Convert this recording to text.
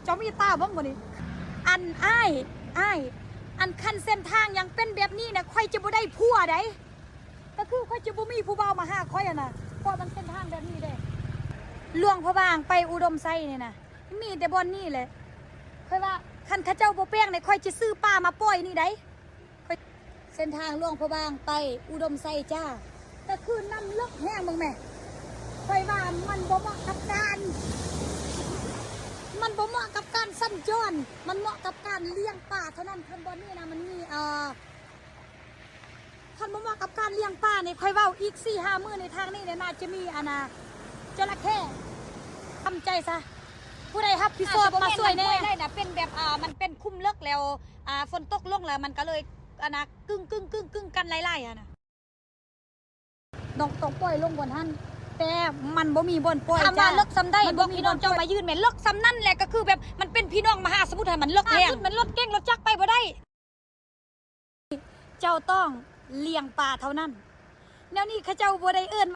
ເຈົ້າມີຕາເບິ່ງບໍ່ນີ້? ອັນ ອ້າຍ ອ້າຍ ອັນຄັນເສັ້ນທາງຍັງເປັນແບບນີ້ນະ ຂ້ອຍຈະບໍ່ໄດ້ຜົວໃດ ກໍຄືຂ້ອຍຈະບໍ່ມີຜູ້ບ່າວມາຫາຂ້ອຍຫັ້ນນະ ເພາະມັນເສັ້ນທາງແບບນີ້ເດ້. ຫຼວງພະບາງໄປອຸດົມໄຊນີ້ນະ ມີແຕ່ບ່ອນນີ້ແຫຼະ. ຂ້ອຍວ່າຄັນເຂົາເຈົ້າບໍ່ແປງນີ້ ຂ້ອຍຈະຊື້ປາມາປ່ອຍນີ້ໃດ. ເສັ້ນທາງຫຼວງພະບາງໄປອຸດົມໄຊຈ້າ ກໍຄືນ້ຳເລິກແຮງ ເບິ່ງແມ ຂ້ອຍວ່າມັນບໍ່ເໝາະກັບການ ມັນບໍ່ເໝາະກັບການສັນຈອນ ມັນເໝາະກັບການລ້ຽງປາເທົ່ານັ້ນ. ຄັນບ່ອນນີ້ນະ ມັນມີ ເອີ ຄັນບໍ່ເໝາະກັບການລ້ຽງປານີ້ ຂ້ອຍເວົ້າອີກສີ່ຫ້າມື້ໃນທາງນີ້ນີ້ ໜ້າຈະມີ ອັນນະ ຈະລະເຂ້. ທຳໃຈຊະ ຜູ້ໃດຮັບຜິດຊອບມາຊ່ວຍແດ່. ອາດຈະບໍ່ແມ່ນນ້ຳຫ້ວຍໄດ້ນະ ເປັນແບບ ອ່າ ມັນເປັນຂຸມເລິກແລ້ວ ອ່າ ຝົນຕົກລົງແລ້ວ ມັນກໍເລີຍ ອັນນະ ກຶ້ງໆໆກັນຫຼາຍໆ ຫັ້ນນະ. ນ້ອງຕ້ອງປ່ອຍລົງບ່ອນຫັ້ນ ແຕ່ມັນບໍ່ມີບ່ອນປ່ອຍ. ຖາມວ່າເລິກສ່ຳໃດ? ບອກພີ່ນ້ອງເຈົ້າມາຢືນແມ່ນເລິກສ່ຳນັ້ນແຫຼະ ກໍຄືແບບມັນເປັນພີ່ນ້ອງມະຫາສະໝຸດຫັ້ນ ມັນເລິກແຮງ ມັນລົດເກັ່ງລົດຈັກໄປບໍ່ໄດ້. ເຈົ້າຕ້ອງລ້ຽງປາເທົ່ານັ້ນ. ແນວນີ້ເຂົາເຈົ້າບໍ່ໄດ້ເອີ້ນ